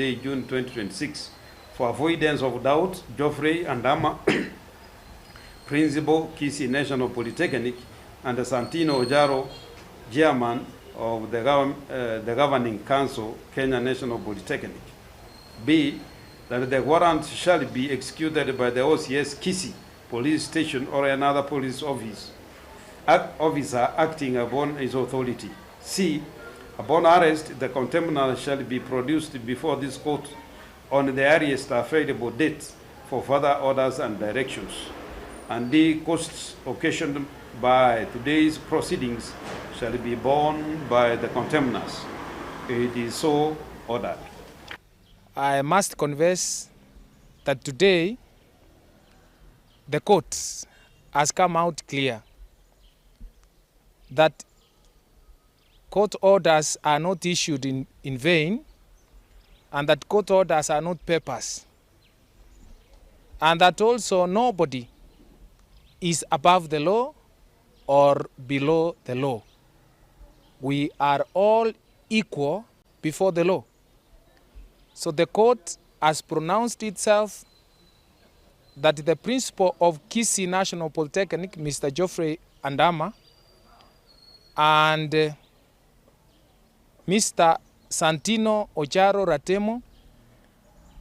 Day, June 2026, for avoidance of doubt, Geoffrey Andama, Principal, Kisii National Polytechnic, and Santino Ojaro, Chairman of the, gov- the Governing Council, Kenya National Polytechnic. B, that the warrant shall be executed by the OCS Kisii Police Station or another police office, officer acting upon his authority. C, upon arrest, the contemner shall be produced before this court on the earliest available date for further orders and directions. And D, costs occasioned by today's proceedings shall be borne by the contemners. It is so ordered. I must confess that today the court has come out clear that court orders are not issued in, in vain and that court orders are not papers and that also nobody is above the law or below the law. We are all equal before the law. So the court has pronounced itself that the principal of Kisii National Polytechnic, Mr. Geoffrey Andama, and Mr. Santino Ocharo Ratemo,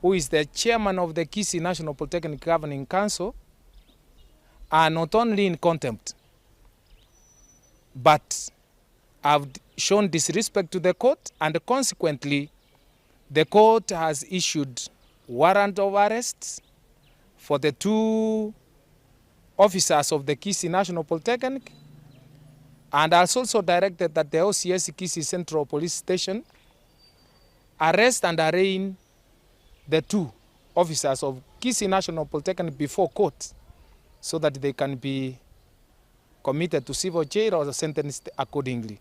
who is the chairman of the Kisii National Polytechnic Governing Council, are not only in contempt, but have shown disrespect to the court, and consequently, the court has issued warrant of arrest for the two officers of the Kisii National Polytechnic, and has also directed that the OCS Kisii Central Police Station arrest and arraign the two officers of Kisii National Polytechnic before court so that they can be committed to civil jail or sentenced accordingly.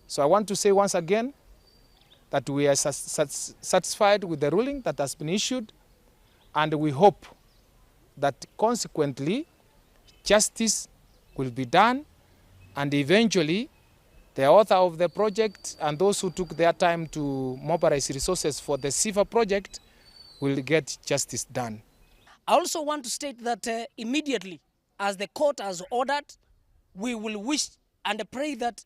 So I want to say once again that we are satisfied with the ruling that has been issued, and we hope that consequently justice will be done, and eventually the author of the project and those who took their time to mobilize resources for the CIFA project will get justice done. I also want to state that immediately, as the court has ordered, we will wish and pray that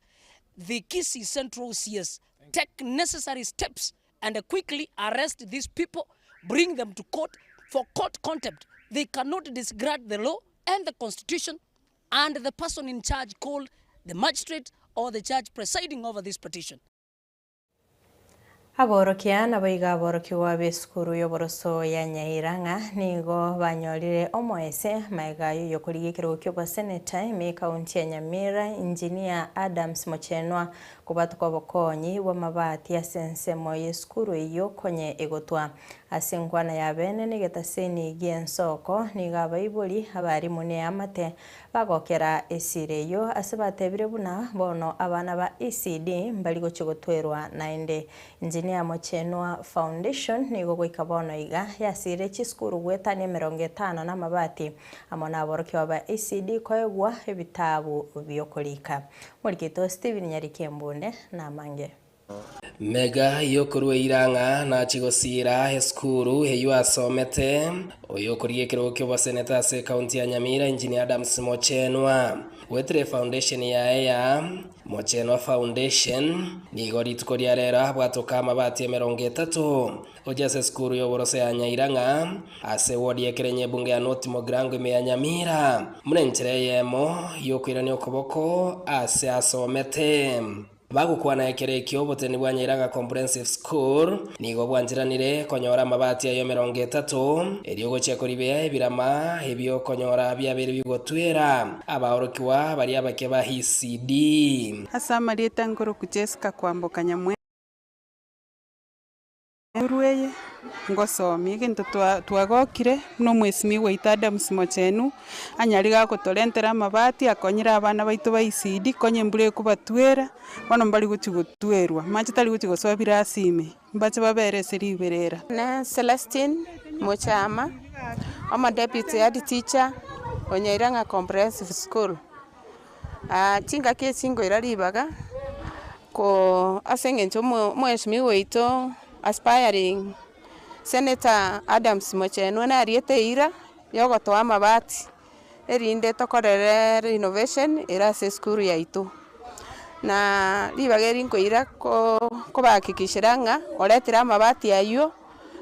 the Kisii Central CS take necessary steps and quickly arrest these people, bring them to court for court contempt. They cannot disregard the law and the constitution and the person in charge called the magistrate or the judge presiding over this petition. Aborokia naboigo aborokigwa b'esukuru y'oboroso ya Nyairang'a nigo banyorire omoese maega y'okorigia ekerogo ki'oboseneta ime ekaunti ya Nyamira Engineer Adams Mochenwa kobwatuka obokonyi bw'amabati ase ensemo y'esukuru eyio konye egotwa ase enkwana ya bene negetaseni gi'ensoko nigo abaibori abarimu neamate bagokera esira eyio ase batebire buna bono abana ba ECD mbari gochi gotwerwa naende Engineer Mochenwa Foundation nigo goika bono iga yasire chisukuru gwetania 50 na amabati amo na aborokiwa ba ECD koegwa ebitabu biokorika Morikito Stephen Nyarikembunde namange. Mega yokorua eirang'a nachie gosiira esukuru eyio asomete. Oyo okorigia ekerogo ki'oboseneta ase ekaunti ya Nyamira Engineer Adams Mochenwa goetera efoundation yaye ya Mochenwa Foundation nigo rituko ria rero abwatoka amabati 30 gochia ase esukuru y'oboroso ya Nyairang'a ase ewodi ya Ekerenyo ebunge ya North Mugirango ime ya Nyamira buna enchera eyemo yokoirania okoboko ase asomete. Bagokwana ekero ekio oboteni bwa Nyairang'a Comprehensive School nigo bwancheranire konyora amabati ayo 30, erio gochia koribea ebirama ebio okonyora biabeire bigotwera abaorokigwa baria abake ba ECD. Ase amarieta nkoroku Jesca kwamboka Nyamwembe. Ensuru eye ngosomia egento twagokire buna omwesimigwa oito Adams Mochenu anyarire gagotorentera amabati akonyire abana baito ba ECD konya embura ekobatwera, bono mbari gochia gotwerwa, mache tari gochia gosoa birasi ime, mbache babere ase riberera. Ne Celestine Mochama, omo deputy head teacher o Nyairang'a Comprehensive School. Chingaki echi nkoira ribaga ko ase eng'encho omo omweshimiwa oito. Aspiring Senator Adams Mochenwa nariete eira ya ogotoa amabati erinde tokorere renovation ere ase esukuru yaito. Na ribaga eri nkoira kobahakikishera ng'a oretire amabati aywo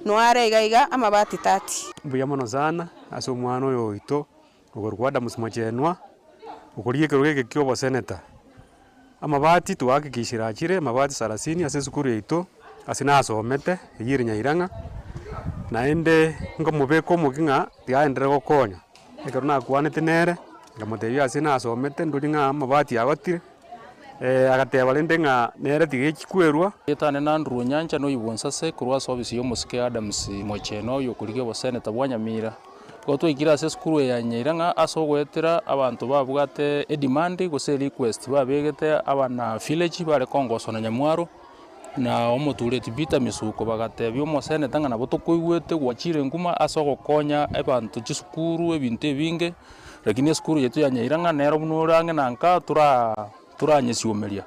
noare iga iga amabati 30. Mbuya mono sana ase omwana oyo oito okorokwa Adams Mochenwa, okorigia ekerogo eke kia oboseneta. Amabati twahakikishire achire amabati sarasini ase esukuru yaito, ase nasomete eywo ere Nyairang'a, naende nkomobeka omokia ng'a tiga aenderere gokonya. Ekero nakwanete nere, nkamotebia ase nasomete ndori ng'a amabati agotire, agateba rende ng'a nere tiga echikwerwa. Etane na Andrew Onyancha na Oibo Nsase korwa ase ofisi ya omosike Adams Mochena oyo okorigia oboseneta bwa Nyamira. Igo twaikire ase esukuru eye ya Nyairang'a ase ogoetera abanto babwate edemand gose erequest babegete abana village bare kongoswa na Nyamwaro na omotureti Peter Misuko bagatebia omoseneta ng'a nabo tokoigwete gwachire nkuma ase ogokonya abanto chisukuru ebinto ebinge, lakini esukuru yaito ya Nyairang'a nero buna ore ang'e na nka tora toranyesiomeria.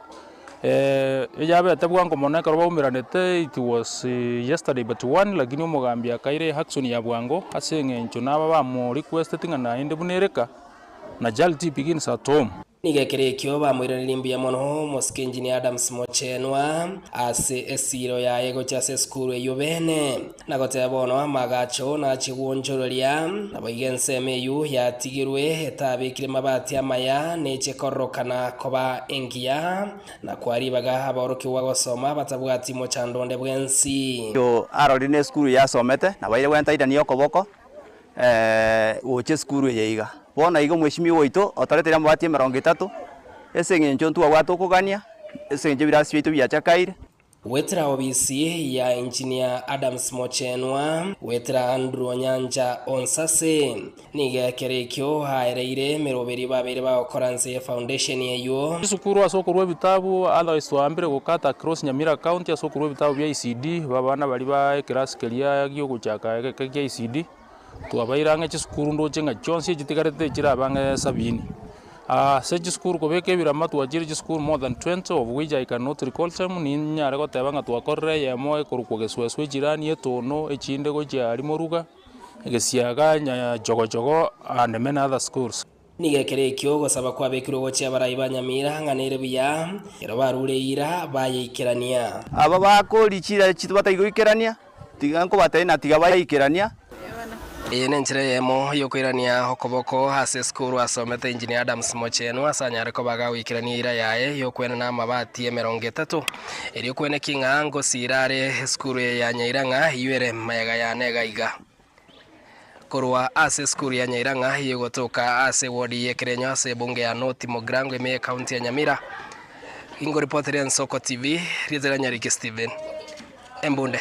Eyabete bwango mono ekero baumeranete it was yesterday but one lakini omogambi akaira eaction ya bwango ase eng'encho naba bamo requesteti ng'a naende buna ereka, na charity begins at home. Nigo ekero ekio bamoiranerie mbuya mono omosike Engineer Adams Mochenwa ase esiiro yaye gochia ase esukuru eyio bene, na goteba bono amagacho nachie gwonchororia, naboigo ensemo eyio yatigirwe etabekire mabati amaya nechie kororokana koba engiya, na koa ribaga aborokigwa gosoma batabwati mochando onde bwensi. Arorire nesukuru yasomete, nabaire gwentairania okoboko gocha esukuru eye iga. Bono iga omweshimiwa oito otoreteire amabati emerongo etato, ase eng'encho ntwabwate okogania, ase eng'encho ebirasi biaito biachakaire. Goetera obisi ya Engineer Adams Mochenwa, goetera Andrew Onyancha Onsase, nigo ekero ekio aereire emeroberio babeire bagokora nse ye foundation eyio. Chisukuru ase okorua ebitabu, otherwise twambire gokata across Nyamira County ase okorua ebitabu bia ECD, babana baria ba ekerasi keria giogochaka egeke kia ECD. Twabaire ang'e chisukuru ndoche ng'a chionsi echitigarete chirabe ang'e sabini. Ase chisukuru kobeka ebirama twachire chisukuru more than 20 of which I cannot recall them, ninyare goteba ng'a twakorire eyemo ekorokwa Gesweswe echirani etono, echinde gochia aria Moruga, Gesiaga, Nyachogochogo and many other schools. Nigo ekero ekio ogosaba kwabekirwe gochia abarai ba Nyamira ng'a nere buya, ekero barure eira bayeikerania. Aba bakori chiira chito bataigoikerania, tiga nkobatebia na tiga baikerania. Eye nenchera eyemo yokoirania okoboko ase esukuru asomete Engineer Adams Mochenwa ase anyare koba gagoikerania eira yaye yokwenena amabati 30 erio kweneki ng'a ngosiira are esukuru eye ya Nyairang'a eyio ere mayega yane iga iga. Korwa ase esukuru ya Nyairang'a eyio egotoka ase ewodi y'Ekerenyo ase ebunge ya North Mugirango ime y'ecounty ya Nyamira, ingoripotera Ensoko TV, rieta ria Nyariki Stephen Embunde.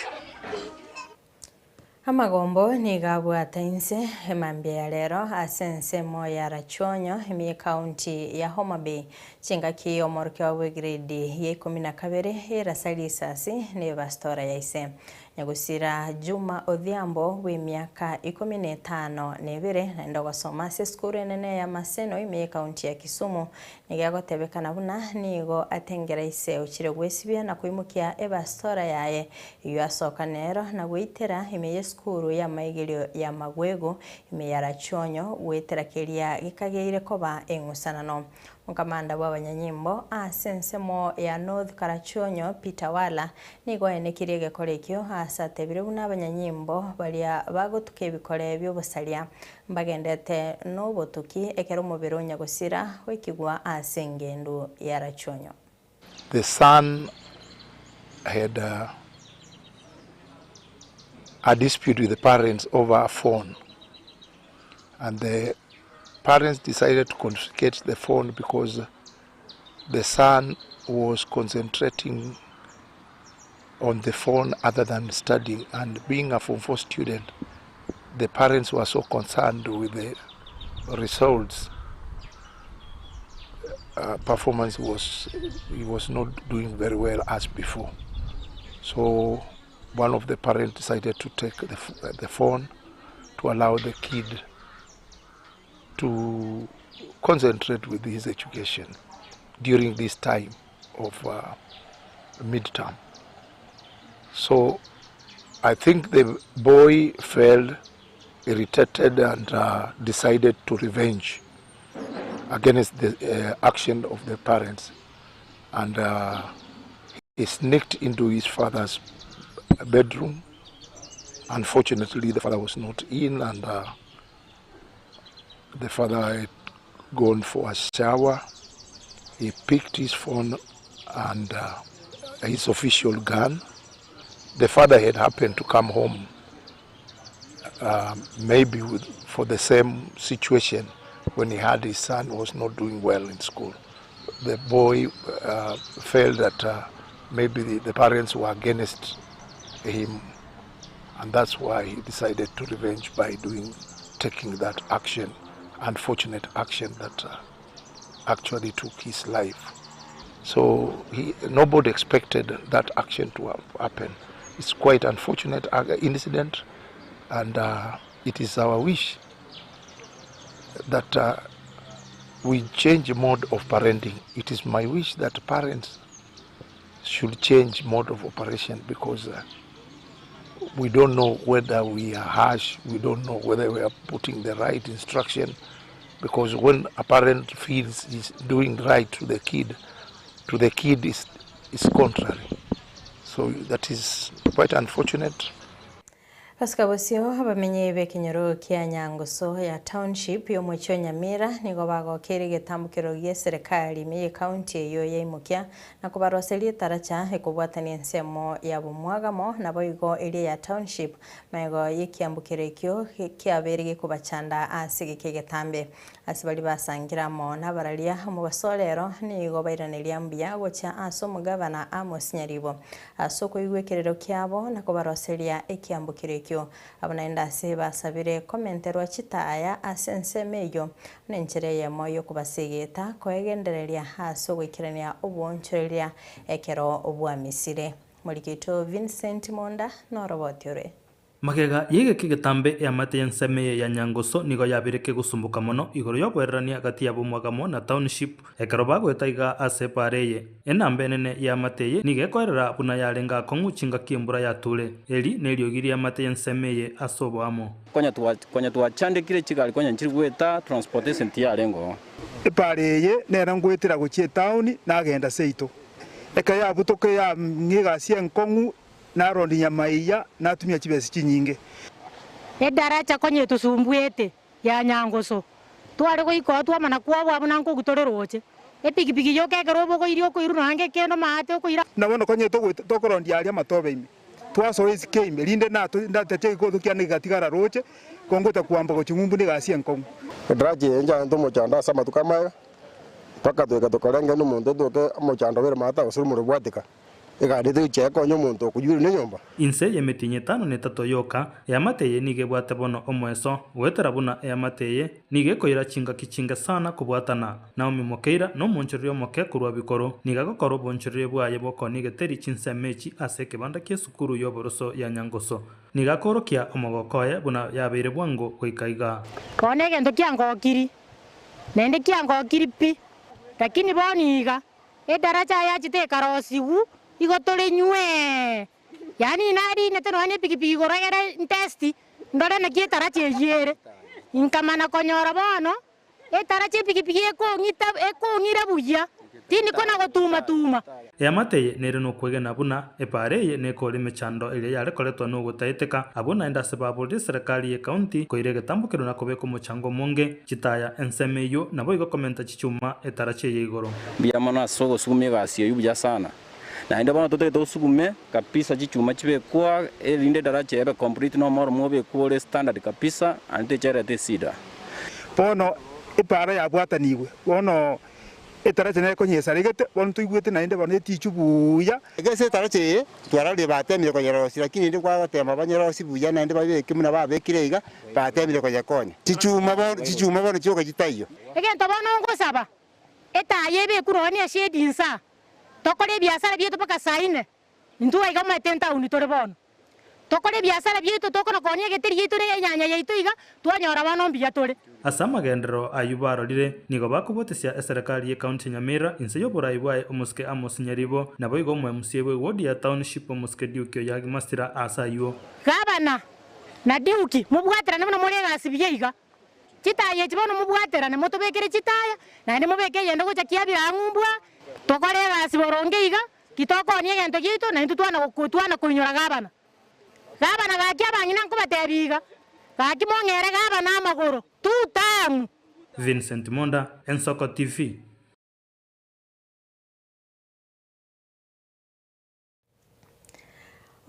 Amagombo nigo abwate inse emambia ya rero ase ensemo ya Rachuonyo ime y'ecounty ya Homa Bay. Chingaki omorokia bw'egrade ya ikomi na kabere erasa risasi nebastora ya ise. Nyagusira Juma Odhiambo bw'emiaka 15 na ebere naende ogosoma ase esukuru enene ya Maseno ime y'ekaunti ya Kisumu nigo agotebekana buna nigo atengera ise ochire gwesibia na koimokia ebastora yaye eywo asoka nero na goitera ime y'esukuru y'amaigerio ya Magwego ime ya Rachuonyo goetera keria gekageire koba eng'usanano. Okamanda bw'abanyanyimbo ase ensemo ya North Karachuonyo Peter Wala nigo aenekirie egekora ekio ase atebire buna abanyanyimbo baria bagotuka ebikore by'obosaria mbagendete n'obotuki ekero omobere onyagosira goikigwa ase engendo ya Rachuonyo. The son had a dispute with the parents over a phone. And the parents decided to confiscate the phone because the son was concentrating on the phone other than studying. And being a Form 4 student, the parents were so concerned with the results. Performance was he was not doing very well as before. So one of the parents decided to take the phone to allow the kid to concentrate with his education during this time of midterm. So I think the boy felt irritated and uh, decided to revenge against the uh, action of the parents. And uh, he sneaked into his father's bedroom. Unfortunately, the father was not in, and uh, the father had gone for a shower. He picked his phone and uh, his official gun. The father had happened to come home, uh, maybe with, for the same situation when he had his son was not doing well in school. The boy uh, felt that uh, maybe the, the parents were against him, and that's why he decided to revenge by doing, taking that action, unfortunate action that uh, actually took his life. So he, nobody expected that action to have happened. It's quite unfortunate uh, incident, and uh, it is our wish that uh, we change mode of parenting. It is my wish that parents should change mode of operation because uh, we don't know whether we are harsh, we don't know whether we are putting the right instruction because when a parent feels he's doing right to the kid, to the kid is, is contrary. So that is quite unfortunate. Pasika bosio abamenyi b'ekenyoro kia Nyangoso ya township y'omochie o Nyamira nigo bagokire egetambokero gia eserekari ime y'ekaunti eyo ya Imokia na kobaroseria etaracha ekobwatania ensemo ya bomwagamo naboigo eria ya township maego y'ekiambukero ekio kiabeire gekobachanda ase egeka egetambe. Ase baria basangire amo nabararia omobaso rero nigo bairaneria mbuya gochia ase omogavana Amos Nyaribo ase okoigwa ekerero kiabo na kobaroseria ekiambukero ekio. Abo naende ase basabire komenterwa chitaya ase ensemo eyio buna enchera eyemo y'okobasegeta koegendereria ase ogoikerania obwoonchoreria ekero bwamisire. Moriki oito Vincent Monda noroboti ore. Magega y'egeka egetambe eamate y'ensemo eye ya Nyangoso nigo yabeire kegosumboka mono igoro y'oboererania gati y'abomwagamo na township ekero bagoeta iga ase epaara eye. Enamba enene y'eamate eye nigo ekoerera buna yarenge akong'u chingaki embura yature. Eri neriogi ri'eamate y'ensemo eye ase oboamo. Konya konya twachandekire chigari konya nchiri goeta transportation tiyarenge oo. Epaara eye nere ngoetera gochia etaoni nagenda seito. Ekero yabutoka yang'a egasi enkong'u Narondia nyamaiya, natumia chibesa chinyinge. Edaracha konya etosumbuete ya Nyangoso, tware goika oo twamana kwabua buna nkogu tore roche. Epikipiki yoka ekero obogoirie okoirwa nonya ngekendo maate okoira. Na bono konya tokorondia aria amatobe ime, twasoa esike ime, rinde natache egikoto kiane gegatigara roche, kongocha kwamba gochia ng'umbu negasi enkong'u. Edaracha eye nchaanete omochando ase amatuko amaya, mpaka toika tokarenge nomonto otoke omochando bere maate gose omorero bwatika. Egari tegochia ekonya omonto okoyurwa nenyomba. Inse y'emetienyi etano na etato yoka, eamate eye nigo ebwate bono omoeso, goetera buna eamate eye nigo ekoira chingaki chinge sana kobwatana. Naomi Mokeira nomonchoreria omoke korwa bikoro, nigo agokora obonchoreria bwaye bw'okoonia egeteri chinsemo echi ase ekebanda ki'esukuru y'oboroso ya Nyangoso. Nigo akoorokia omogoko oye buna yabeire bwango goika igaa. Bono egento kiangokiri, naende kiangokiri pi, lakini bono iga Edaracha yachete ekarosigwa, igo tore nywee. Yaani narinete nonya nepikipiki igoro egere ntesti, ndore naki etaracha eyio ere. Nkamana konyora bono, etaracha epikipiki ekong'ita ekong'ira buya, tindi kona gotuma tuma. Eamate eye nere nokwegena buna epaara eye nekore emechando eria yare koretwa nogotaeteka, abwo naende ase baborire eserekari y'ecounty koira egetambokero na kobeka omochango omonge, chitaya, ensemo eyio, naboigo komenta chichuma etarachi eye igoro. Mbuya mono ase ogosuguma egasi eyio buya sana. Naende bono totagete tosugume kabisa chichuma chibekwa erinde edaracha ebe complete na omoremo obekwe ore standard kabisa naende techerete esida. Bono epaara yabwatanigwe, bono Etaracha nere konyesaregete, bono toigwete naende bono etichwe buya. Ase etaracha eye twarorire batemire konyerosia, lakini rende kwagotema banyerosie buya naende babeke buna babekire iga, batemire konyekonya. Chichuma bono chichuma bono chioka chitaiyo. Egento bono ngosaba, etaya ebekwe nonya ne eshade insaa, tokore ebiasara biaito mpaka saa ine, intwe aiga omanyete entauni tore bono. Tokore ebiasara biaito, tokona koonia egeteri giaito na enyanya yaito iga, twanyora bono mbuya tore. Ase amagenderero ayio barorire, nigo bakobotesia eserekari y'Ekaunti ya Nyamira inse y'oborai bwaye omosike Amos Nyaribo, naboigo omo-MCA bw'ewodi ya Township omosike Duke Oyagi Masira ase ayio. Gavana na Duke, mobwaterane buna more egasi buya iga. Chitaya echi bono mobwaterane, motobekere chitaya, naende mobeke eyende gocha kiabira ang'u mbwa, tokore egasi boronge iga, titokoonia egento giaito, naintwe twana twana koinyora gavana. Gavana gaki abang'ina nkobatebia iga, gaki mong'ere gavana amagoro, tutamu. Vincent Monda, Ensoko TV.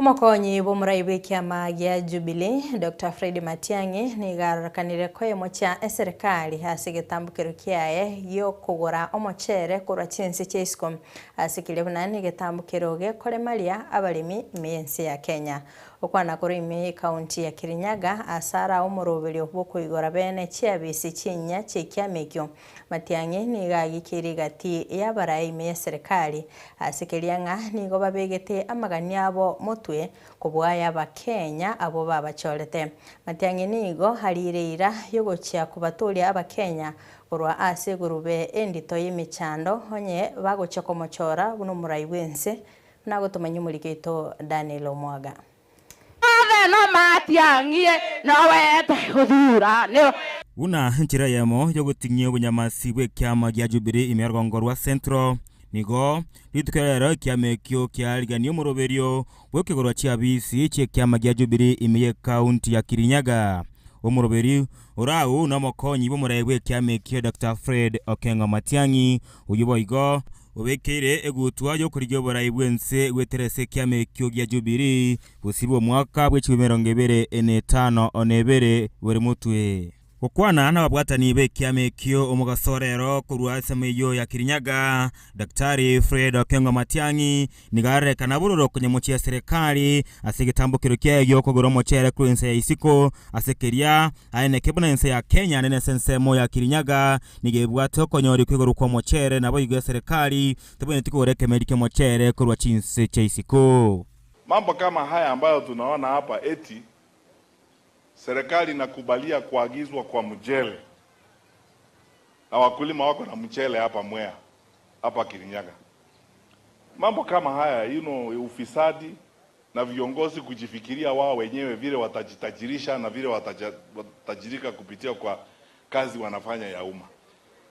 Omokonyi bw'omorai bw'ekiama gia Jubilee, Dr Fred Matiang'i, nigo arorekanire koyemochia eserekari ase egetambokero kiaye gi'okogora omochere korwa chinse chia isiko ase keria buna negetambokero gekoremaria abaremi ime y'ense ya Kenya. Okwana korwa ime y'ecounty ya Kirinyaga ase ara omoroberio bw'okoigora bene chiabisi chinyia chi'ekiama ekio Matiang'i nigo agikeirie egati y'abarai ime y'eserekari ase keria ng'a nigo babegete amagani abo motwe kobua ay'Abakenya abwo babachorete. Matiang'i nigo ariire eira y'ogochia kobatoria Abakenya korwa ase egurube endito y'emechando onye bagochia komochora buna omorai bw'ense buna agotomanyia omoriki oito Daniel Omwaga. Othe no matiang'ie, nowete gũthura nĩ. Buna enchera eyemo y'ogoting'ia obonyamasi bw'ekiama gia Jubilee ime y'orogongo rwa Central, nigo rituko ria rero ekiama ekio kiarigania omoroberio bw'ekegorwa chi'abisi chi'ekiama gia Jubilee ime y'ekaunti ya Kirinyaga. Omoroberi orau nomokonyi bw'omorai bw'ekiama ekio Doctor Fred Okengo Matiang'i, oyio boigo Obekeire egutwa y'okorigia oborai bw'ense goetera ase ekiama ekio gia Jubilii, bosio bw'omwaka bwe chikumi emerongo ebere na etano na ebere bore motwe. Gokwana nababwatani b'ekiama ekio omogaso rero korwa ensemo eyio ya Kirinyaga, Daktari Fred Okengo Matiang'i nigo arorekana bororo konyemochia eserekari ase egetambokero kiaye gi'okogora omochere korwa ense ya isiko ase keria Aye buna ense ya Kenya nene ase ensemo ya Kirinyaga nigo ebwate okonyoria kw'igoro kw'omochere naboigo eserekari tebwenereti kogora ekemeri ki'omochere korwa chinse chia isiko. Mambo kama haya ambayo tunaona hapa eti serikali inakubalia kuagizwa kwa mchele na wakulima wako na mchele hapa Mwea, hapa Kirinyaga. Mambo kama haya ufisadi na viongozi kujifikiria wao wenyewe vile watajitajirisha na vile watatajirika kupitia kwa kazi wanafanya ya umma.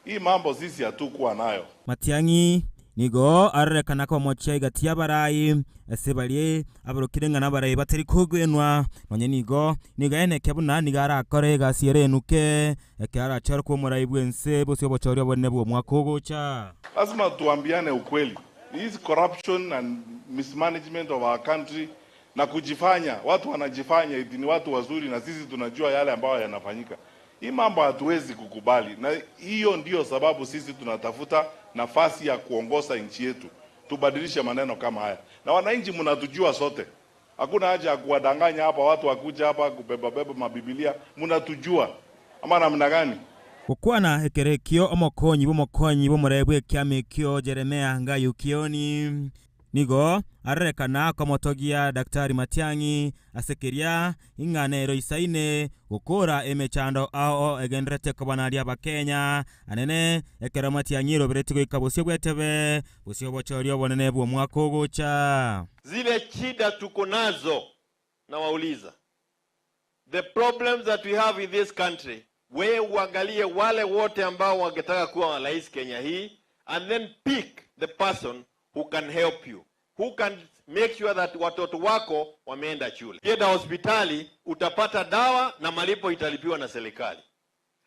Hii mambo sisi hatukuwa nayo. Matiang'i nigo arorekana komochia igati y'abarai ase baria abarokire ng'a nabarai batari kogwenwa nonye nigo nigo aeneke buna nigo arakore egasi ere enuke ekero arachore kwa omorai bwa ense bosio obochori obonene bwa omwaka ogocha. Lazima tuambiane ukweli. This corruption and mismanagement of our country na kujifanya, watu wanajifanya eti ni watu wazuri na sisi tunajua yale ambayo yanafanyika. Hii mambo hatuwezi kukubali, na hiyo ndiyo sababu sisi tunatafuta nafasi ya kuongoza nchi yetu, tubadilishe maneno kama haya. Na wananchi mnatujua sote, hakuna haja ya kuwadanganya hapa, watu wakuja hapa kubeba beba mabibilia, mnatujua ama namna gani? Gokwana ekerekio omokonyi bw'omokonyi bw'omorai bw'ekiama ekio Jeremia Ngayu Kioni nigo arorekana komotogia Daktari Matiang'i ase keria ing'ana ero isaine gokora emechando ao egenderete kobanaria Abakenya anene ekero Matiang'i erobereti goika bosio bwetebe bosio obochori obonene bwa omwaka ogocha. Zile shida tuko nazo nawauliza, the problems that we have in this country, we uangalie wale wote ambao wangetaka kuwa rais Kenya hii, and then pick the person who can help you, who can make sure that watoto wako wameenda shule. Ukienda hospitali utapata dawa na malipo italipiwa na serikali.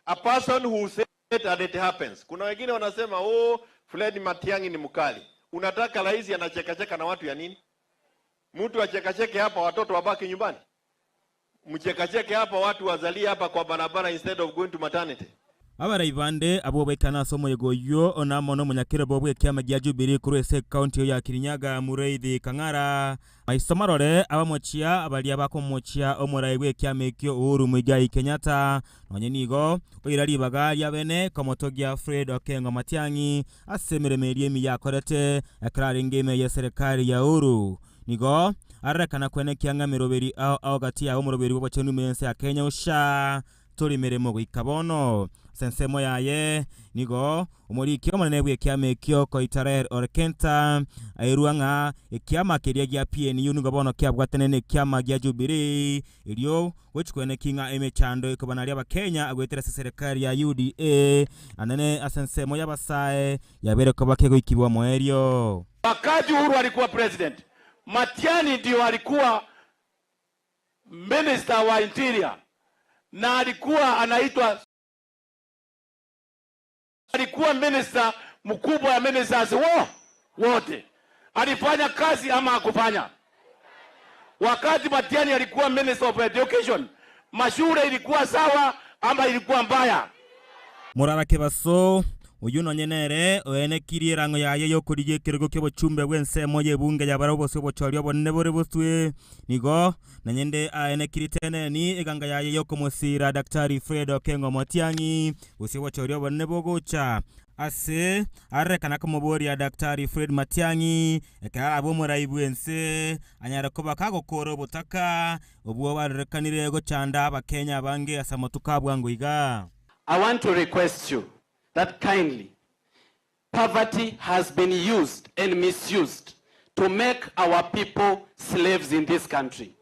A person who said and it happens. Kuna wengine wanasema oh, Fred Matiang'i ni mkali. Unataka rais anachekacheka na watu ya nini? Mtu achekacheke hapa, watoto wabaki nyumbani? Mchekacheke hapa, watu wazalie hapa kwa barabara instead of going to maternity. Abarai bande abo baikana ase omoyega oywo onamo na omonyakero bw'ekiama gia Jubilee korwa ase ekaunti eyo ya Kirinyaga Mureithi Kang'ara maiso marore abamochia baria bakomochia omorai bw'ekiama ekio Uhuru Muigai Kenyatta nonye nigo oira ribaga ria bene komotogia Fred Okengo Matiang'i ase emeremo eria emiya akorete ekero arenge ime ya serikali ya Uhuru nigo Arorekana kwenekia ng'a emeroberi ao ao gati yabo omoroberi bw'obochenu ime y'ense ya Kenya Usha tori meremo goika bono. Ase ensemo yaye nigo omoriki omonene bw'ekiama ekio Koitalel Ole Kenta airwa ng'a ekiama keria gia PNU nigo bono kiabwatane nekiama gia Jubilee erio gochi kweneki ng'a emechando ekobanaria abakenya agoetera ase eserekari ya UDA anene ase ensemo y'abasae yabeire koba kegoikigwa omoerio. Wakati Uhuru alikuwa president, Matiani ndio alikuwa minister wa interior na alikuwa anaitwa alikuwa minister mkubwa ya ministers wo wote. Alifanya kazi ama hakufanya? Wakati Matiani alikuwa minister of education, mashule ilikuwa sawa ama ilikuwa mbaya? Morara Kebaso, oyio nonye nere oenekirie erang'o yaye y'okorigia ekerogo ki'obochumbe bw'ensemo y'ebunge ya barabwo bose obochori obonene bore boswe, nigo nanyende aenekirie teneni eganga yaye y'okomosiira Daktari Fred Okengo Matiang'i gose obochori obonene bogocha. Ase arorekana komoboria Daktari Fred Matiang'i ekero arabe omorai bw'ense anyare koba kagokora obotaka obwo barorekanire gochanda abakenya abange ase amatuko a bwango iga. I want to request you that kindly, poverty has been used and misused to make our people slaves in this country.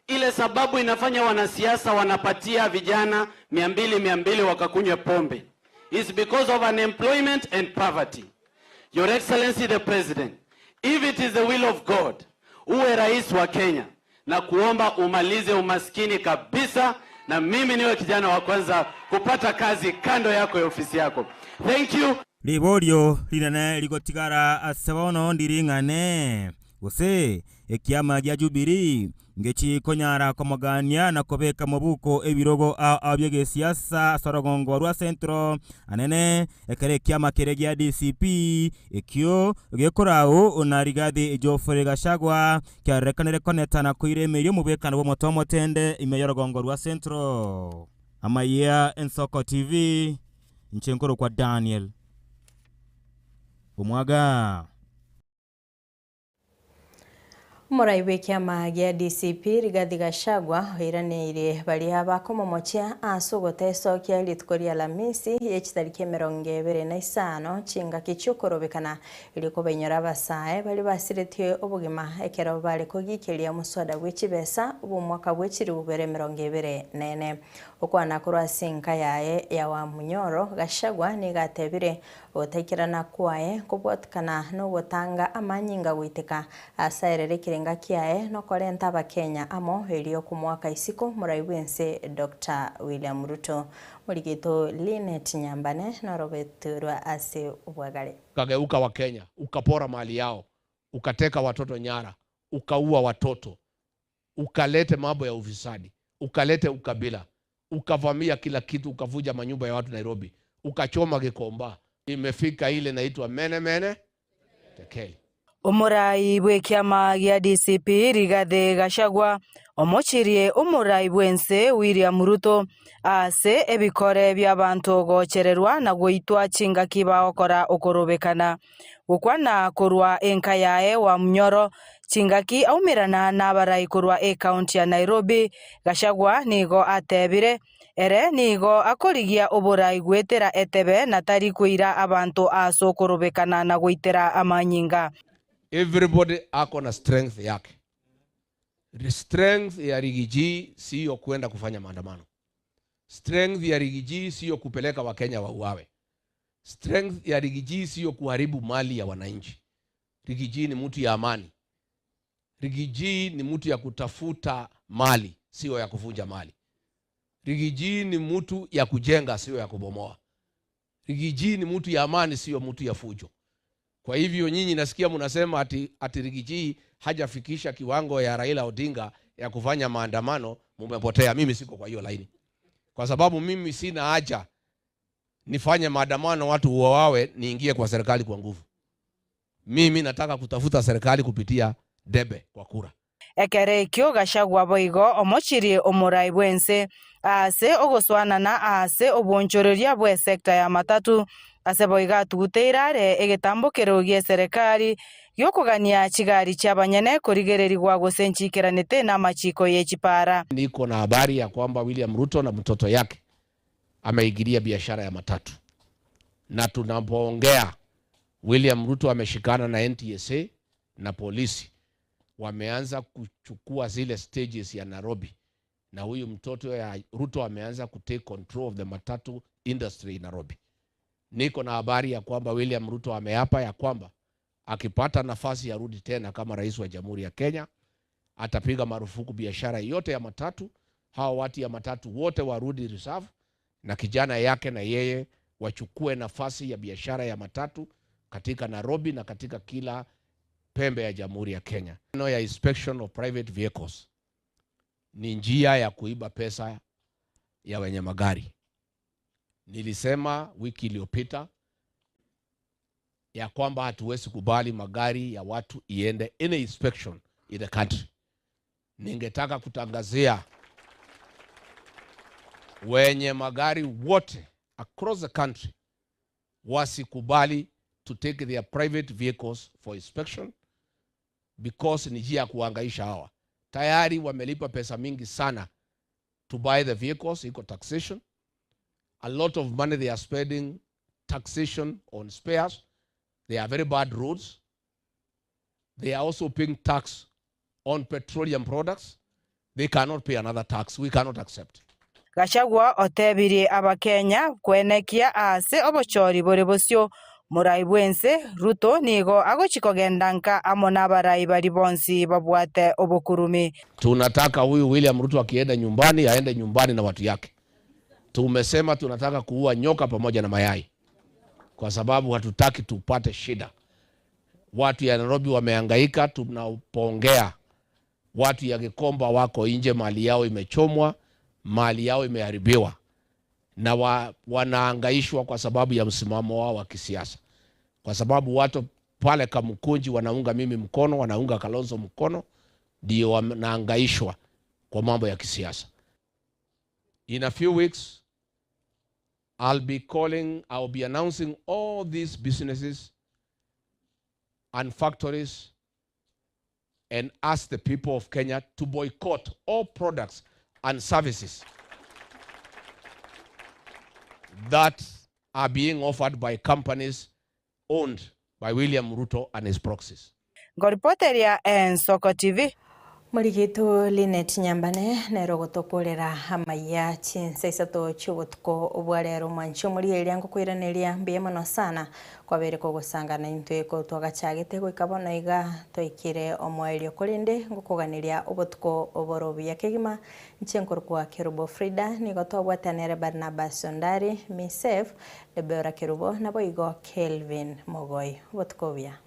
Ile sababu inafanya wanasiasa wanapatia vijana 200 200 wakakunywe pombe is because of unemployment and poverty. Your Excellency the President, if it is the will of God, uwe rais wa Kenya na kuomba umalize umaskini kabisa, na mimi niwe kijana wa kwanza kupata kazi kando yako ya ofisi yako. Thank you. Riborio rinene rigotigara ase bono ndiring'ane, gose ekiama gia Jubilee ngechikonyara komogania na kobeka mobuko ebirogo ao ao bi'egesiasa ase orogongo rwa Central anene ekero ekiama keria gia DCP ekio gekorau na Rigathi Geoffrey Gachagua kiarorekanire koneta na koira emeeri omobwekano bw'omoto omotende ime y'orogongo rwa Central. Amayia Ensoko TV, inche nkorokwa Daniel Omwaga. Omorai bw'ekiama gia DCP Rigathi Gachagua oiraneirie baria bakomomochia ase ogotesokia rituko ria Alamisi ye chitariki 25 chingaki chiokorobekana erio kobainyora abasae baria basiretie obogima ekero bare kogikeria omoswada bwe chibesa bw'omwaka bwe chilifu bibere 24. Okwana korwa ase enka yaye ya Wamunyoro, Gachagua nigo atebire Gotaikerana kwaye kobwatikana nogotanga amanyinga goiteka ase aerere ekerenga kiaye nokorenta abakenya amo erio komoaka isiko morai bwense Doctor William Ruto. Morigeto Linet Nyambane norobeterwa ase obwagare. Ukageuka Wakenya, ukapora mali yao, ukateka watoto nyara, ukaua watoto, ukalete mambo ya ufisadi, ukalete ukabila, ukavamia kila kitu, ukavuja manyumba ya watu Nairobi, ukachoma Gikomba. Imefika ile inaitwa mene mene tekeli. Omorai bw'ekiama gia DCP Rigathi Gachagua omochirie omorai bw'ense William Ruto ase ebikore bi'abanto gochererwa na goitwa chingaki bagokora okorobekana. Gokwana korwa enka yaye Wamunyoro chingaki aumerana nabarai korwa ecounty ya Nairobi, Gachagua nigo atebire, Ere nigo akorigia oborai goetera etebe na tari koira abanto ase okorobekana na goitera amanyinga. Everybody ako na strength yake. Strength ya Riggy G siyo kwenda kufanya maandamano. Strength ya Riggy G siyo kupeleka Wakenya wauawe. Strength ya Riggy G siyo kuharibu mali ya wananchi. Riggy G ni mtu ya amani. Riggy G ni mtu ya kutafuta mali, sio ya kuvunja mali. Riggy G ni mtu ya kujenga, sio ya kubomoa. Riggy G ni mtu ya amani, sio mtu ya fujo. Kwa hivyo nyinyi nasikia mnasema ati Riggy G hajafikisha kiwango ya Raila Odinga ya kufanya maandamano, mumepotea. Mimi siko kwa hiyo laini. Kwa sababu mimi sina haja nifanye maandamano watu uawawe niingie kwa serikali kwa nguvu. Mimi nataka kutafuta serikali kupitia debe kwa kura. Ekero ekio Gachagua boigo omochirie omorai bw'ense ase ogoswanana ase obonchoreria bw'esecta ya matatu ase boigo atuguteire are egetambokero gi'eserekari giokogania chigari chi'abanyene korigererigwa gose nchiikeranete namachiko ye chipara. Niko na habari ya kwamba William Ruto na mtoto yake ameingilia biashara ya matatu, na tunapoongea William Ruto ameshikana na NTSA na polisi, wameanza kuchukua zile stages ya Nairobi, na huyu mtoto ya Ruto ameanza kutake control of the matatu industry in Nairobi. Niko na habari ya kwamba William Ruto ameapa ya kwamba akipata nafasi arudi tena kama rais wa Jamhuri ya Kenya, atapiga marufuku biashara yote ya matatu. Hawa watu ya matatu wote warudi reserve, na kijana yake na yeye wachukue nafasi ya biashara ya matatu katika Nairobi na katika kila pembe ya Jamhuri ya Kenya. Neno ya inspection of private vehicles ni njia ya kuiba pesa ya wenye magari. Nilisema wiki iliyopita ya kwamba hatuwezi kubali magari ya watu iende any inspection in the country. Ningetaka kutangazia wenye magari wote across the country wasikubali to take their private vehicles for inspection because ni njia ya kuhangaisha hawa. Tayari wamelipa pesa mingi sana to buy the vehicles, iko taxation. A lot of money they are spending taxation on spares. They are very bad roads. They are also paying tax on petroleum products. They cannot pay another tax. We cannot accept. Gachagua otebirie abakenya kwenekia ase obochori bore bosio morai bwense Ruto nigo agochi kogenda nka amo na abarai bari bonsi babwate obokurumi. Tunataka huyu William Ruto akienda nyumbani aende nyumbani na watu yake. Tumesema tunataka kuua nyoka pamoja na mayai, kwa sababu hatutaki tupate shida. Watu ya Nairobi wamehangaika, tunapoongea watu ya Gikomba wako nje, mali yao imechomwa, mali yao imeharibiwa na wanahangaishwa kwa sababu ya msimamo wao wa kisiasa, kwa sababu watu pale Kamukunji wanaunga mimi mkono, wanaunga Kalonzo mkono, ndio wanahangaishwa kwa mambo ya kisiasa. In a few weeks I'll be calling, I'll be announcing all these businesses and factories and ask the people of Kenya to boycott all products and services that are being offered by companies owned by William Ruto and his proxies. Ngoripoteria Ensoko TV. Morigitu Linet Nyambane nero gotokorera amaya chinsa isato chiobotuko obwa rero mwanchi omorigereria ngokoiraneria mbuya mono sana kwabere kogosangana intwe ko twagachagete goika bono iga twaikire omoerio korende ngokoganeria obotuko oboro buya kegima nche nkorokwa Kerubo Frida nigo twabwatanere Barnabas Ondari Misef Debora Kerubo nabo igo Kelvin Mogoi obotuko buya.